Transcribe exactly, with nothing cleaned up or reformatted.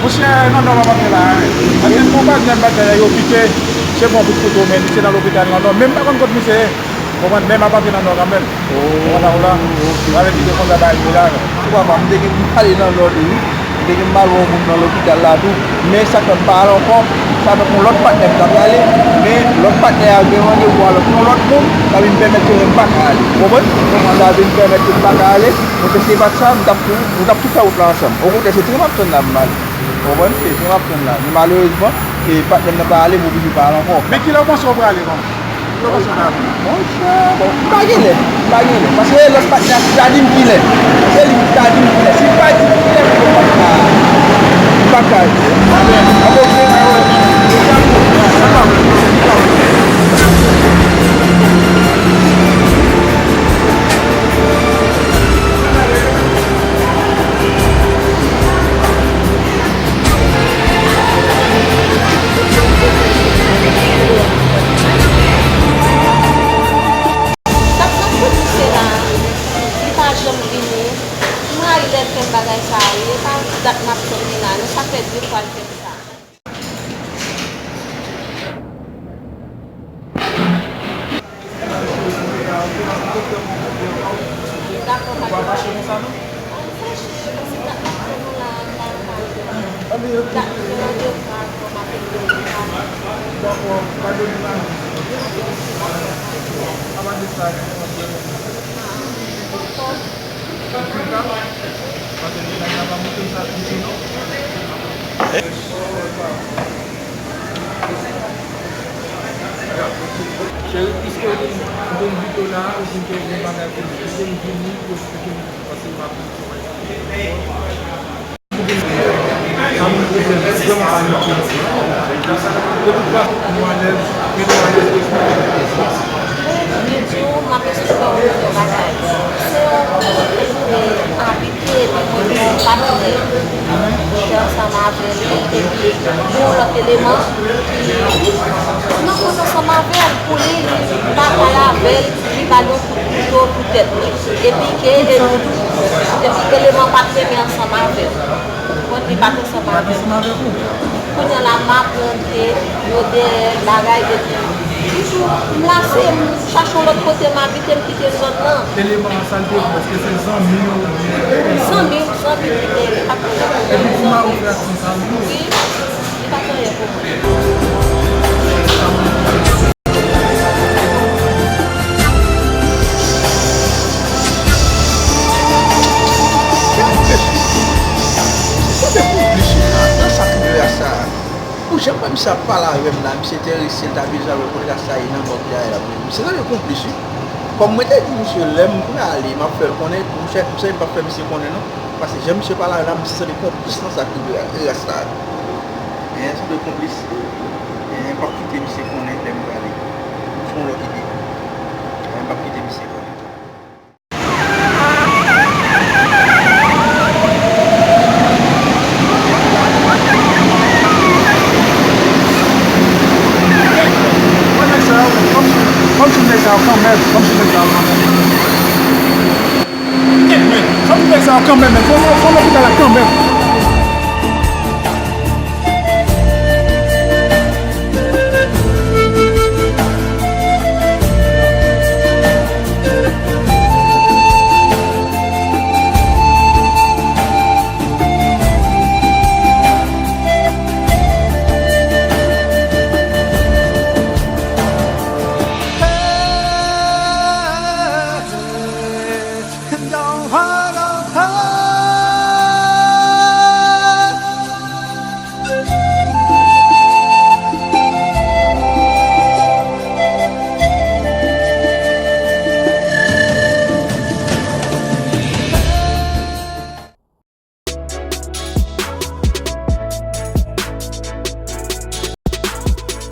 Monchè, nan nò m ap antre la, wi. Paske pou patnè m, patnè yo pike, se bon kout kouto, men li se nan lopital nan nò. Men m pa konn kot misye ye. Konprann? Men m ap antre nan nò kanmenm. Konprann sa w la? Sa vle di ke konsa bagay yo ye la. Papa, m te gen pou m ale nan nò tou, wi. M te gen m al wè yon moun nan lopital la tou. Men sa k fè m pa al ankò, sa fè yon lòt patnè m t ap prale, men lòt patnè a gen randevou a lòt, yon lòt moun, sa vin pèmèt ke mwen m pa ka ale. Ou konprann? Sa vin pèmèt ke m pa ka ale. Mwen te se pa t sa, m t ap tou, nou t ap tou fè wout la ansanm. Okontrè, se tre m ap tann la pou m ale. Ou konprann? Se tre m ap tann la. Men malerezman, e, patnè m nan pa ale, m oblije pa al ankò. Men kilè w panse w prale, non? Kilè w panse w prale? Monchè, bon, m pa gen lè. M pa gen lè. Paske lòt patnè a ki ta di m kilè. Se li ki ta di m kilè. Si l pa di m kilè, m pa ka, m pa ka di. Amen. Amen. Sa k nan kote se la, li pa janm vini. M rayi lè l fè m bagay sa a, wi. E pa dat m ap tann li la, non, sa fè de fwa l fè m sa. Cheri, piske ou te, ou te envite w la, ou di ke gen bagay pou di, ou te vini pou eksplike m, paske m ap travay. Sa moun pwoblèm, se vrèman pa yon pwoblèm. De tout fason, nou alèz, men nou alèz pou eksplike nou. Li di w, m ap eksplike w yon bagay. Se yon moun ki abite, epi mwen gen yon patnè ki ansanm avè l, epi gen yon lòt eleman ki nan kont ansanm avè l. Pou li, li batay avè l, li ba l yon kout kouto pou tèt li. Epi ke, epi eleman pa t renmen ansanm avè l. Konn li pa t ansanm avè l. Kounye a la, m aprann ke yo dèyè bagay, epi toujou, m lase, m chache yon lòt kote m abite, m kite zòn nan. Eleman an, sa l te di w, èske se zanmi w oubyen? Zanmi, zanmi m, li te, li pa t ansanm avè l. Epi pou mari w fè aksyon sa a, wi. Wi, li pa t anyen pou mwen. Gade konplis wi la, nan sa ki vle a sa. Ou janm wè misye ap pale avè m la, misye enterese, l ta bezwen al wè kote rasta ye nan mòg li a la. Misye tande konplis wi. Kòm mwen te di misye, lè m prale, m ap fè l konnen, misye, misye pa fè misye konnen non. Paske jan misye pale avè m la, misye sanble konplis nan sa k rive rasta a. Hein, sanble konplis. Hein, m p ap kite misye konnen lè m prale. M fè yon lòt ide. Hein, m p ap kite misye konnen. Kòmsi, kòmsi nèg sa yo kanmenm, kòmsi nèg sa yo kanmenm. Kèt, men, fò m fè sa kanmenm, men fò, fò, fò lopital la kanmenm.